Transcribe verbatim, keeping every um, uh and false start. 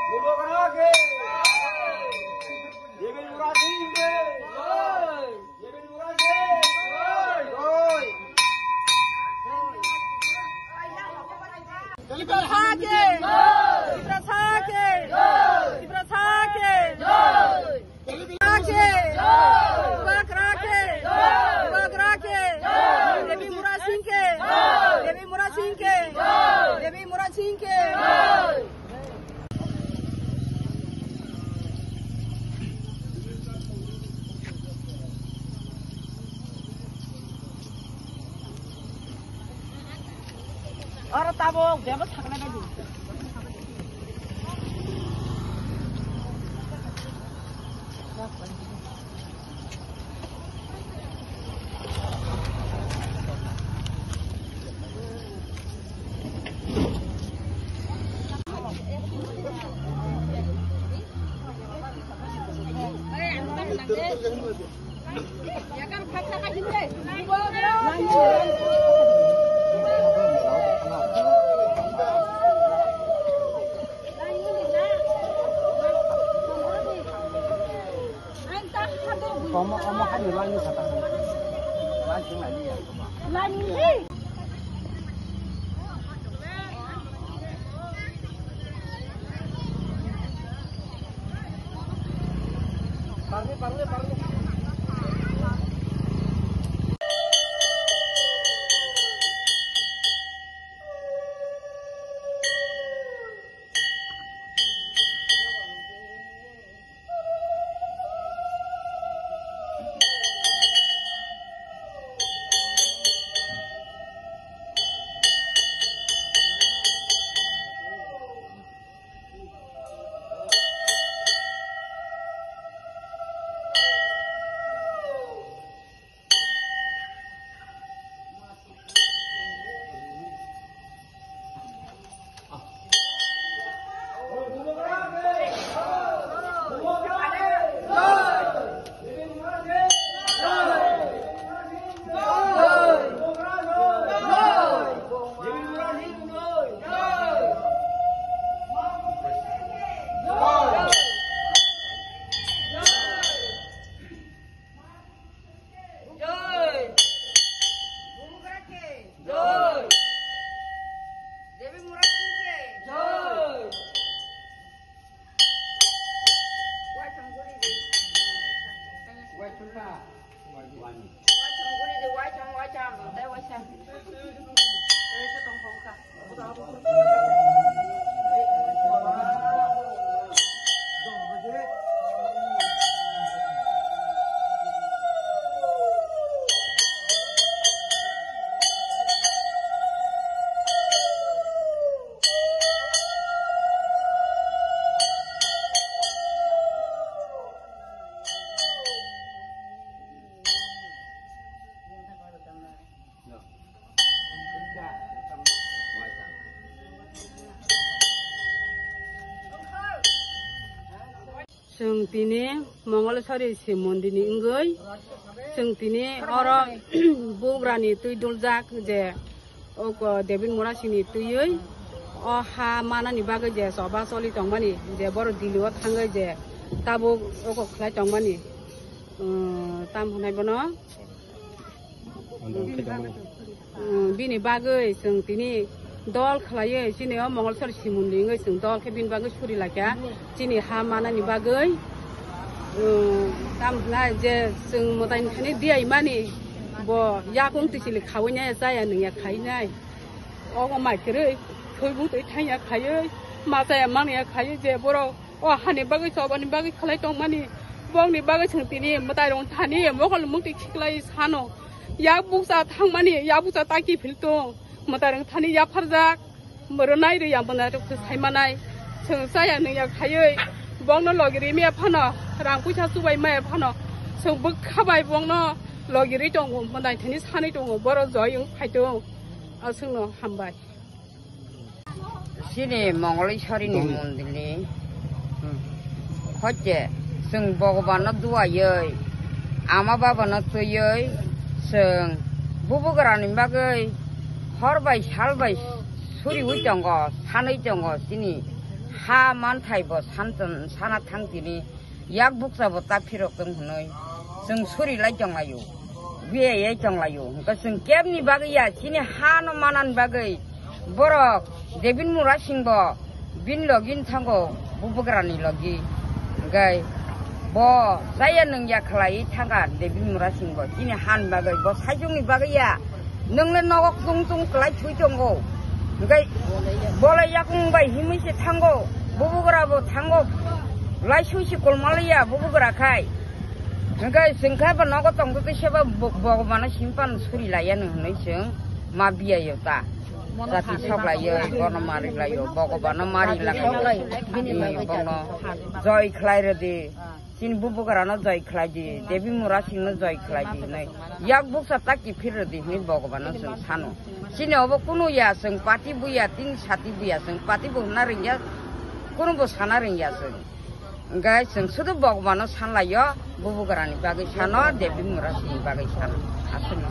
Bubagra ke. Devi Murasing ke. Devi Murasing ke. Tiprasa ke. Tiprasa ke. Tiprasa ke. Tiprasa ke. Bubagra ke. Bubagra ke. Devi Murasing ke. Devi Murasing ke. Devi Murasing ke. Oro tabuk bebak saknai bai di. Omo, omo haino lani kata. Lani sing lani ya. Lani. Parle, parle, parle. Jai! Bubagra ke! Jai! Devi Murasing ke! Jai! Wai thang guri di. Wai thang guri di, wai thang, wai thang. Dai wai thang. Chwng tini Mongoleswari Shiv Mondirni wngwi chwng tini oro bugrani twi duljak je oko David Murasingni twiwi o ha manani bagwi je choba choli tongmani je borok Delhi o thangwi je tabuk oko khlai tongmani, um, tam hwnai bono. Andro khe tongmani. Um, bini bagwi chwng tini dol khlaiwi chini o Mongolsor Shiv Mondir wngwi chwng dol khe bini bagwi suri laikha. Chini ha manani bagwi, um, tam hwnai je chwng mwtai thani diyaimani bo yakung tisili khawi nai chaya nungya khai nai. Ogo mai kwrwi thwibu twi thangya khaiwi ma chaya mangya khaiwi je borok o hani bagwi chobani bagwi khlai tongmani, bongni bagwi chwng tini mwtai rok thani mokol mukti khiklai sano. Yak bukcha thangmani, yak bukcha taki phil tong. Mwtai rok thani yapharjak. Rwnai rwya mwtai rok sai manai. Chwng chaya nungya khaiwi bongno logi ri maya phano, rang puisa chubai maya phano. Chwng bwkha bai bongno logi ri tongo, mwtai thani sanwi tongo, borok joi wng phai tong. Aswkno hambai. Chini Mongoleswarini mondirni, hmm, hoite chwng Bhagwanno duaiwi, ama babano twiwi, chwng bubagrani bagwi hor bai sal bai suriwi tongo, sanwi tongo chini Ha manthai bo san-, sana thang tini yak bukcha bo ta phirok tong hwnwi chwng suri lai tong laio, biyai tong laio. Hwnkhe chwng kebni bagwi ya, chini ha no manan bagwi borok David Murasing bo bini logi thango, bubagrani logi. Hwnkhe bo chaya nwng ya khlai thangkha David Murasing bo. Chini han bagwi, bo saichungni bagwi ya. Nwng le nogo tung tung klai thui tongo. Hwnkhe bo le yakung bai himwi se thango. Bubagra bo thango. Laisui se kolmaliya bubagra khai. Hwnkhe chwng khe bo nogo tongtwtwi seba bo-, Bhagabano simpan suri laiya nw hwnwi chwng ma biyaio ta. Jati soklaio, bono mari laio, Bhagabano mari laio. Bono joi khlai rwdi. Chini bubagrano joi khlai di, Devi Murasingno joi khlai di hwnwi. Yak buksa ta kiphir rwdi hwnwi Bhagabano chwng sano. Chini obo kunu ya chwng party buya, tini sati buya chwng party bo hwnna ringya, kunu bo sana ringya chwng. Hwnkhe chwng sudu Bhagabano sanlaio, bubagrani bagwi sano, Devi Murasingni bagwi sano. Aswkno.